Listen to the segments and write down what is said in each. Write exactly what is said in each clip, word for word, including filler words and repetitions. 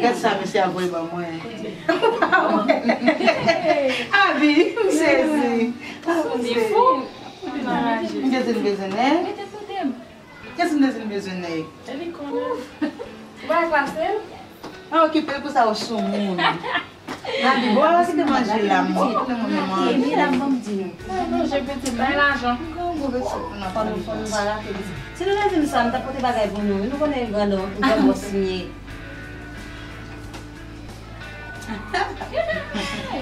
Gad sa mesye a voye ban mwen. Abi, m sezi. Li fou. M bezwen, m bezwen, hein? Kèsi m bezwen, m bezwen, hein? Ou pa klase? Pa okipe l pou sa, ou soumoun. Abi, bon, ala kite manje la, mwen. Kite mwen manje. Medam, ban m di nou. Manje pitit, bay lajan. Fò nou, fò nou pa rate pitit. Si nou te di m sa, m t ap pote bagay pou nou. Nou konnen grandon, grandbòs li ye.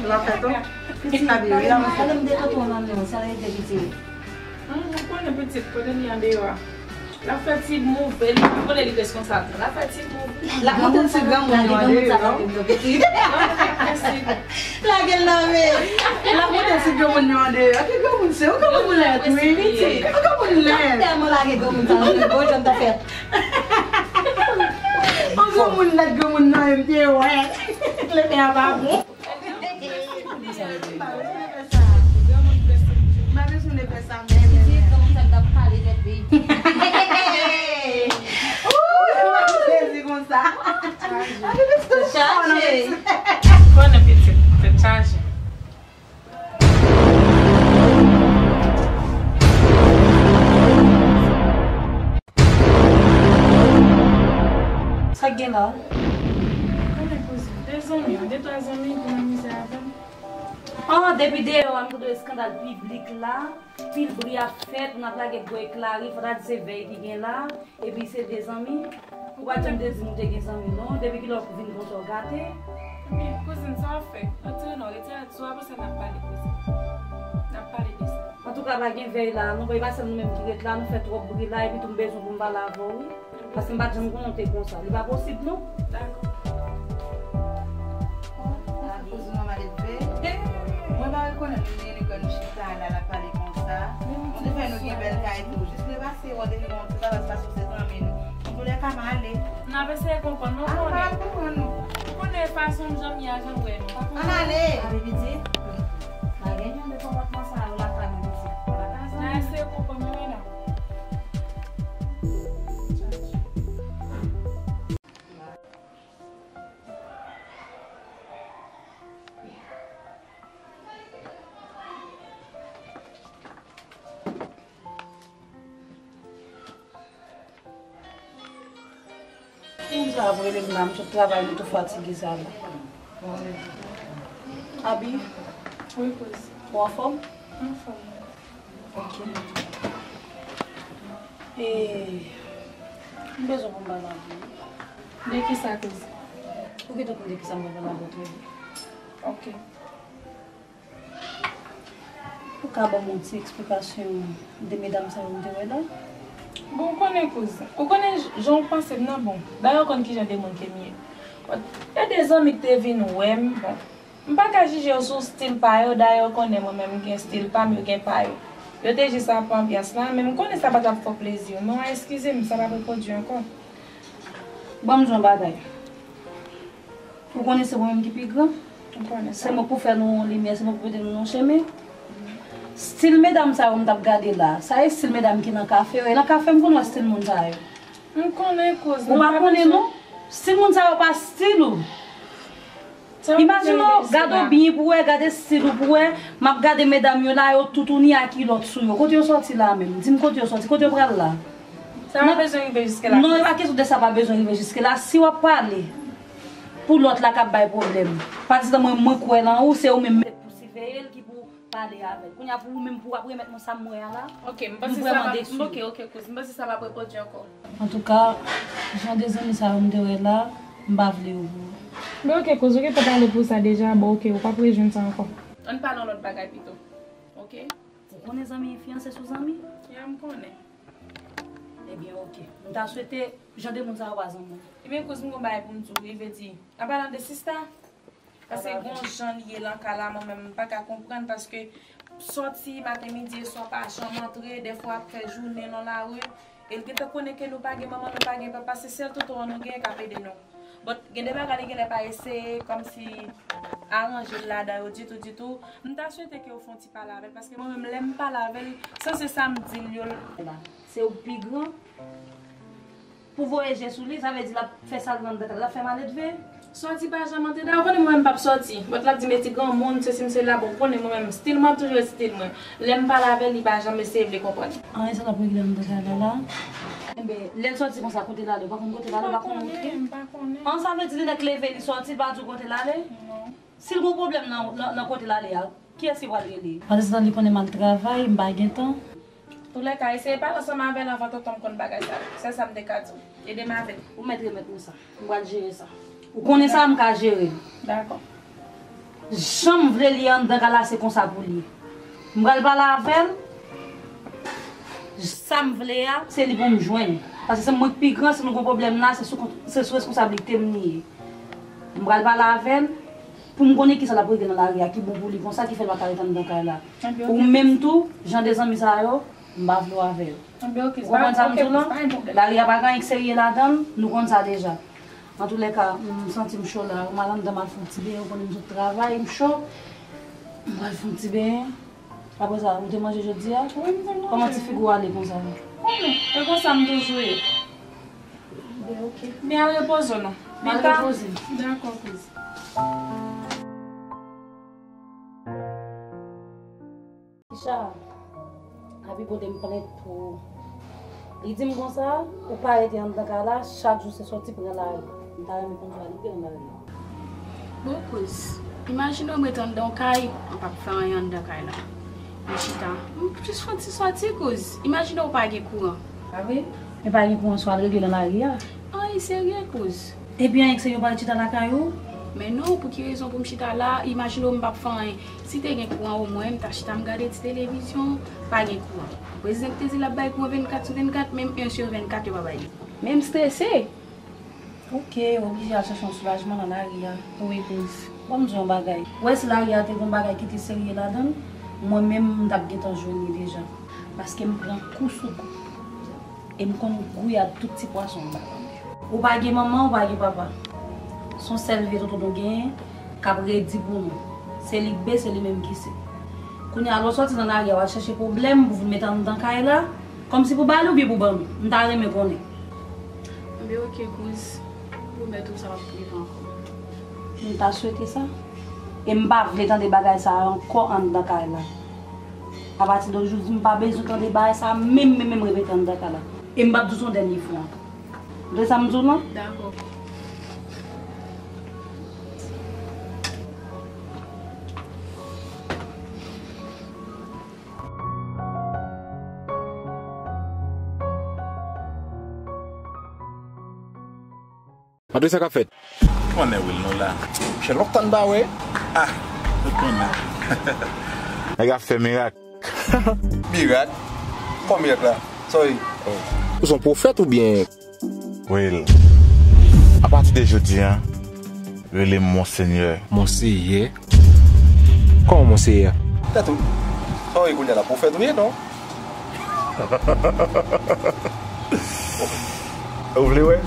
L ap fè tou? Pitit, ale m de tonton nan nou, sa l rete pitit. Hum, ou konnen pitit, kote li andeyò a. L ap fè ti move, li pa konnen li reskonsab. L ap fè ti move. L ap monte ti granmoun yo andeyò. Lage l nan men. L ap monte ti granmoun yo andeyò. Ki granmoun se? Ou granmoun lèd, wi. Ou granmoun lèd. Tèlman lage granmoun sa, gwo janm ta fè. Yon granmoun lèd, granmoun nan, m te wè. Leve a pa bon. M pa bezwen fè sa, men, men, men. Ooh, sezi konsa. Chaje. Konnen pitit, tèt chaje. Sa k gen la? Konnen kouzin, de zanmi, de twa zanmi pou m amize avè m. Ah, depi deyò a, m tande eskandal piblik la, pil bri ap fèt, moun ap lage gwo eklari, fò ta di se vèy ki gen la. Epi se de zanmi, ou pa janm te di m ou te gen zanmi non, depi kilè w vin konsa w gate. Ebyen, kouzin, sa w ap fè? Retire non, retire, sou apre sa n ap pale, kouzin. N ap pale de sa. Antouka, pa gen vèy la non, e pa sèl nou menm ki ret la, nou fè twòp bri la, epi tou m bezwen pou m pale avè w, wi. Paske m pa t janm konnen w te konsa. Li pa posib non. Dakò. Kouzin mwen mal elve. Mwen pa rekonèt nou, nou chita la, l ap pale konsa. Nou te fè nou gen bèl kay tou. Jis lè pase, w te gen yon ti bagay pase se zanmi nou. Antoulèka, m ale. N ap eseye konprann nou. Ah, konnen. M pa konprann nou. Ou konnen fason m janm ye a, jan m wè nou. Pa konprann. Ann ale. Abi pitit. Pa gen jan de konpòtman sa yo lakay mwen pitit. N a eseye konprann nou, medam. Moun sa ap rele m la, m sot travay, m tou fatige sa la. Abi? Wi, kouz. Ou anfòm? Anfòm. Ok. E, m bezwen pou m pale avè w. De kisa, kouz? Ou gentan konn de kisa m pral pale avè w, trè byen. Ok. Ou ka ban m yon ti eksplikasyon de medam sa yo m te wè la? Bon, ou konnen, kouz. Ou konnen j-, jan w panse m nan, bon. Dayè, ou konn kijan de moun ke m ye. Bon, e de zanmi ki te vin wè m, bon. M pa ka jije yo sou stil pa yo, dayè, ou konnen mwen menm, m gen stil pa m, yo gen pa yo. Yo te jis ap anbyans la, men m konnen sa pa t ap fè w plezi, non, eskize m, sa p ap repwodui ankò. Ban m di w yon bagay. Ou konnen se mwen menm ki pi gran. M konnen sa. Se mwen pou fè nou yon limyè, se mwen pou mete nou nan chemen. Stil medam sa yo m t ap gade la, sa e stil medam ki nan kafe yo. E nan kafe m konn wè stil moun sa yo. M konnen, kouz. Ou pa konnen non? Stil moun sa yo pa stil ou. Imajine w, gade w byen pou wè, gade stil ou pou wè. M ap gade medam yo la, yo toutouni a kilòt sou yo. Kote yo sòti la menm? Di m kote yo sòti, kote yo pral la? Sa pa bezwen rive jiske la. Non, e pa kesyon de sa pa bezwen rive jiske la. Si w ap pale pou lòt la k ap bay pwoblèm. Pa egzanp, mwen, mwen kwè nan ou, se ou menm pou siveye l ki pou pale avè l. Kounye a pou ou menm pou w ap remèt mwen sa m wè a la. Ok, m panse sa pa, ok, ok, kouz, m panse sa pa repwodui ankò. Antouka, jan de zanmi sa yo m te wè la, m pa vle yo pou ou. Men ok, kouz, ou gentan pale pou sa deja, bon, ok, ou p ap rejwenn sa ankò. Ann pale yon lòt bagay pito. Ok? Ou konnen zanmi fiyanse sou zanmi? Ya, m konnen. Ebyen, ok. M ta swete jan de moun sa yo pa zanmi w. Ebyen, kouz, m gon bagay pou m di w, wi, vle di, an palan de sista, paske gon jan li ye lan kay la, mwen menm, m pa ka konprann, paske sòti maten, midi e swa, pa janm antre, dèfwa ap fè jounen nan lari, e l gentan konnen ke nou pa gen manman, nou pa gen papa, se sèl tonton an nou genyen k ap ede nou. Bon, gen de bagay li genlè pa eseye kòmsi aranje l ladan yo ditou, ditou. M ta swete ke w fè yon ti pale avè l, paske mwen menm, lè m pale avè l, sanse sa m di l yo. Se ou k pi gran. Pou voye je sou li, sa vle di l ap fè sa l rann tèt la, l ap fè maledve. Sòti pa janm antre la, ou konnen mwen menm m p ap sòti. Lòt la ap di m e ti granmoun, sesi m sela, bon, ou konnen mwen menm, stil mwen ap toujou ret stil mwen. Lè m pale avè l, li pa janm eseye vle konprann. Anyen sa l ap regle anndan kay la la? Enben, lè l sòti konsa, kote l ale? Ou pa konn kote l ale, ou pa konn montre? M pa konnen. An, sa vle di li nèk leve, li sòti, li pa di w kote l ale? Non. Si l gen pwoblèm nan, nan, nan kote l ale a, kiyès ki pral rele? Pandan se tan, li konnen m al travay, m pa gen tan. Toulèka, eseye pale ansanm avè l anvan tonton m konn bagay sa yo. Sèl sa m te ka di w. Ede m avè l. Ou mèt remèt mwen sa. M pral jere sa. Ou konnen sa, m ka jere l. Dakò. Jan m vle li anndan kay la, se konsa pou li ye. M pral pale avè l. Sa m vle a, se li pou m jwenn. Paske se mwen k pi gran, si nou gon pwoblèm la, se sou, se sou responsablite m li ye. M pral pale avè l pou m konnen kisa l ap regle nan lari a, ki bon pou li konsa, ki fè l pa ka ret anndan kay la. Ou menm tou, jan de zanmi sa yo, m pa vle w avè yo. Ou konprann sa m di w lan? Lari a pa gen anyen k serye ladan l, nou konn sa deja. Antoulèka, m santi m cho la. M al anndan, m al fè yon ti benyen, ou konnen m sot travay, m cho. M pral fè yon ti benyen. Apre sa, ou te manje jodi a? Wi, m te manje. Kòman ti figi w ale konsa? Konnen, e konsa m toujou ye. Ben, ok. Men al repoze w non. Al repoze. Dakò, kouz. Richard, Abi pote m plent pou ou. Li di m konsa, ou pa rete anndan kay la, chak jou se sòti pran lari. M ta renmen konn sa li gen nan lari. Bon, kouz, imajine w m ret anndan yon kay, m p ap fè anyen anndan kay la. M chita, m jis fè yon ti sòti, kouz. Imajine w pa gen kouran. A vre? Men pa gen kouran, swa al regle nan lari a. Anyen serye, kouz. Epi anyen k se yo pa chita lakay ou? Men non, pou ki rezon pou m chita la? Imajine w m p ap fè anyen. Si te gen kouran omwen, m ta chita m gade ti televizyon, pa gen kouran. Prezidan ki te di l ap bay kouran vennkat sou vennkat, menm en sou vennkat yo pa bay li. Men m strese. Ok, ou oblije al chèche yon soulajman nan lari a. Wi, kouz. Ban m di w yon bagay. Ou wè si lari a te gen yon bagay ki te serye ladan l, mwen menm m t ap gentan jwenn li deja. Paske m pran kou sou kou. E m konn gouyad tout ti pwason anba lanmè. Ou pa gen manman, ou pa gen papa. Se yon sèl vye tonton nou genyen k ap redi pou nou. Se li k be, se li menm ki se. Kounye a, lè w sòti nan lari a, w al chèche pwoblèm pou vin met anndan kay la, kòmsi pou ba li oubyen pou ban nou. M ta renmen konnen. Enben, ok, kouz. Pwomèt ou sa p ap rive ankò. M ta swete sa. E m pa vle tande bagay sa a ankò anndan kay la. Apati de jodi, m pa bezwen tande bagay sa a menm, menm, menm repete anndan kay la. E m p ap di w se yon dènye fwa ankò. Ou tande sa m di w lan? Dakò. Antre, sa k ap fèt? Konnen Will nou la. Chè lontan n pa wè. Ah, nou konnen. Nèg ap fè mirak. Mirak? Kòm mirak la? Sa w ye? Ou se yon pwofèt oubyen? Will, apati de jodi a, rele m Monsenyè. Monseyè? Kòman Monseyè? Tèt ou. Sa w ye kounye a la? Pwofèt ou ye, non? Ou vle wè?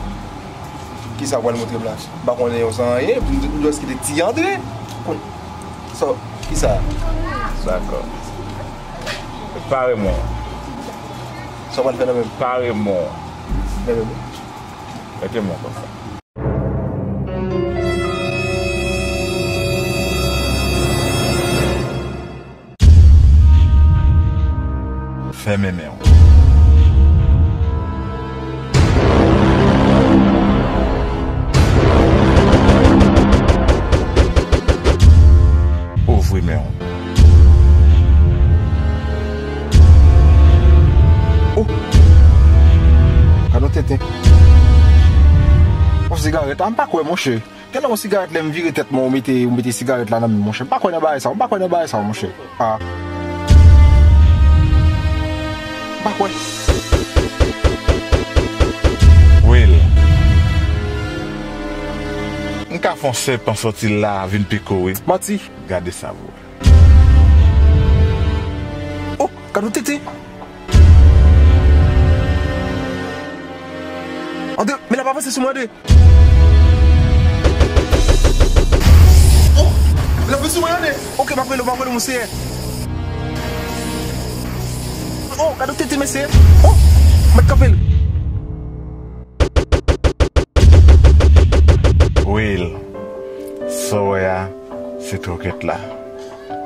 Kisa w pral montre m la? M pa konnen yon san anyen, m, m jis kite ti antre. Kon-, sa, kisa? Dakò. Pare mwen. Sa w pral fè nan men m? Pare mwen. Nan men m? Mete mwen konsa. Fèmen men w. Ouvri men w. Oh! Gad yon tenten. Yon sigarèt la, m pa kwè, monchè. Genlè yon sigarèt, lè m vire tèt mwen, ou mete, ou mete sigarèt la nan men m, monchè. M pa kwè nan bagay sa, m pa kwè nan bagay sa, monchè. Ah. M pa kwè. Will. M ka fè yon sèpan sòti la vin piko, wi. Manti. Gade sa, bro. Oh, gad yon tenten. Andre, men l ap avanse sou mwen, Andre. Oh, l ap vin sou mwen, Andre. Ok, m ap rele w, m ap rele w, Monseyè. Oh, gad yon tenten, mesye. Oh, m mèt kanpe l. Will, Sa w wè a, se twokèt la.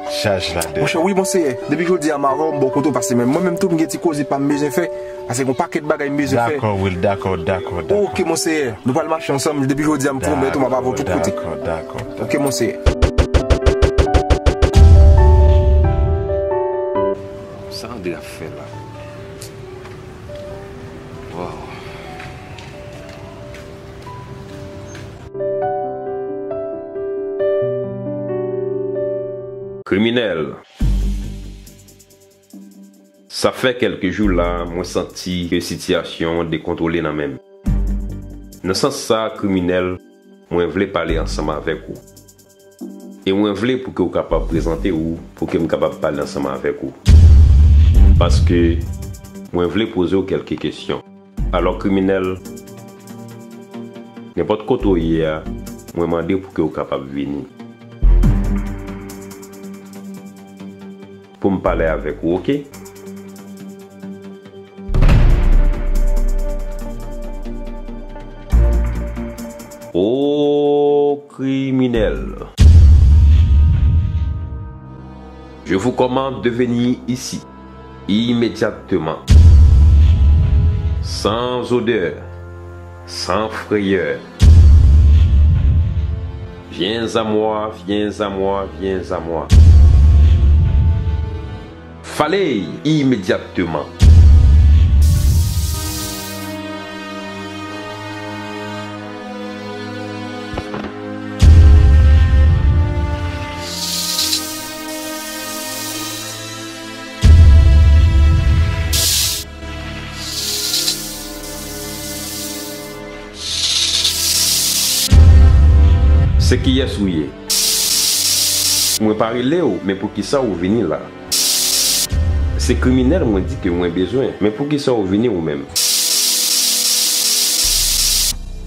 Chaj la de. Monchè, wi, monseyè. Depi jodi a, m avè w, m bò kote w, paske menm mwen menm tou, m gen ti koze pa m bezwen fè. Paske gen yon pakèt bagay m bezwen fè. Dakò, Will, dakò, dakò, dakò. Oke, monseyè. Nou pral mache ansanm. Depi jodi a, m pwomèt ou, m ap avè w tout kote. Dakò, dakò, dakò. Oke, monseyè. Sa André ap fè la? Waw. Kriminèl. Sa fè kèlke jou la, mwen santi ke sitiyasyon an dekontwole nan men m. Nan sans sa, kriminèl, mwen vle pale ansanm avèk ou. E mwen vle pou ke w kapab prezante w, pou ke m kapab pale ansanm avèk ou. Paske mwen vle poze w kèlke kesyon. Alò, kriminèl, nenpòt kote w ye a, mwen mande pou ke w kapab vini. Pou m pale avèk ou, oke? O kriminèl. Je vous commande de venir ici, immédiatement, sans odeur, sans frayeur. Viens à moi, viens à moi, viens à moi. Fallait immédiatement. Se kiyès ou ye? Mwen pa rele w, men poukisa ou vini la? Se kriminèl mwen di ke mwen bezwen, men poukisa ou vini ou menm?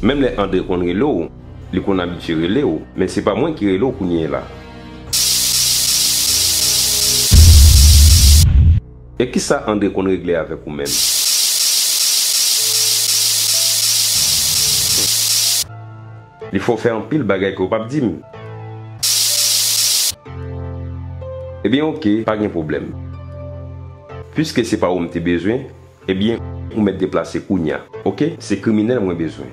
Menm lè Andre konn rele w, li konn abitye rele w, men se pa mwen ki rele w kounye a la. E kisa Andre konn regle avèk ou menm? Li fè w fè anpil bagay ke w p ap di m. Ebyen, oke, pa gen pwoblèm. Piske se pa ou m te bezwen, ebyen, ou mèt deplase kounye a. Oke? Se kriminèl mwen bezwen.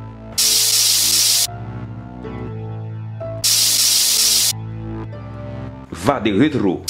Va de retro.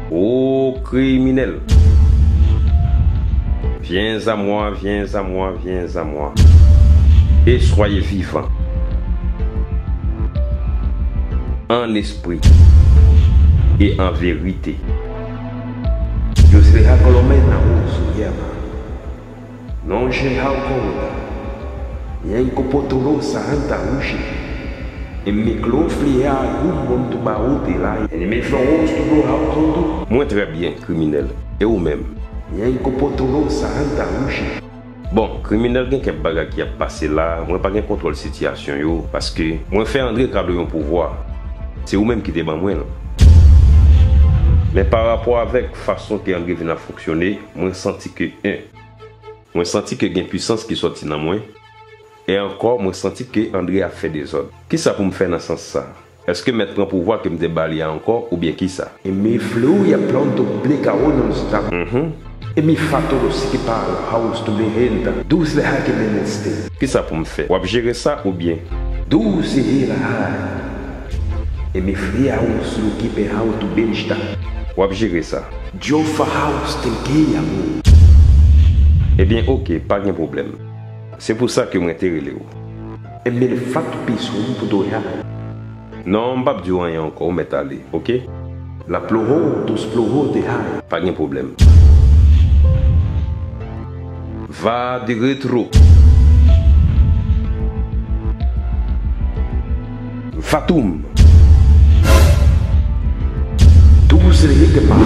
Ô criminel, viens à moi, viens à moi, viens à moi, et soyez vivant en esprit et en vérité. Yo se hakolomena usu yema. Non je haukonda. Nyen kopotolo sahanta ushi. Emi klofli ha rumbon tu baute lai. Eni me flowos tu bro haukondu. Mwen trè byen, kriminèl. E ou menm? Nyen kopotolo sahanta ushi. Bon, kriminèl, gen kèk bagay ki ap pase la, mwen pa gen kontwòl sitiyasyon yo, paske mwen fè Andre kado yon pouvwa. Se ou menm ki te ban mwen l. Men pa rapò avèk fason ke Andre vin ap fonksyone, mwen santi ke, en, mwen santi ke gen pwisans ki sòti nan mwen, e ankò, mwen santi ke Andre ap fè dezòd. Kisa pou m fè nan sans sa? Èske m mèt pran pouvwa ke m te ba li a ankò, oubyen kisa? E mi flew ya planto bleka onon staba. Mhm. E mi fatolo siki pala haus tu behenta. Dus le hake meneste. Kisa pou m fè? W ap jere sa oubyen? Dus e hela hai. E mi fria haus lu kipe hau tu bensta. W ap jere sa. Jofa haus tenkeya mo. Ebyen, oke, pa gen pwoblèm. Se pou sa ke mwen te rele w. E mi fatu pisum pudoya. Non, m p ap di w anyen ankò, ou mèt ale, oke? La ploho, dus ploho te hai. Pa gen pwoblèm. Va de retro. Vatum. Dus le hite pa.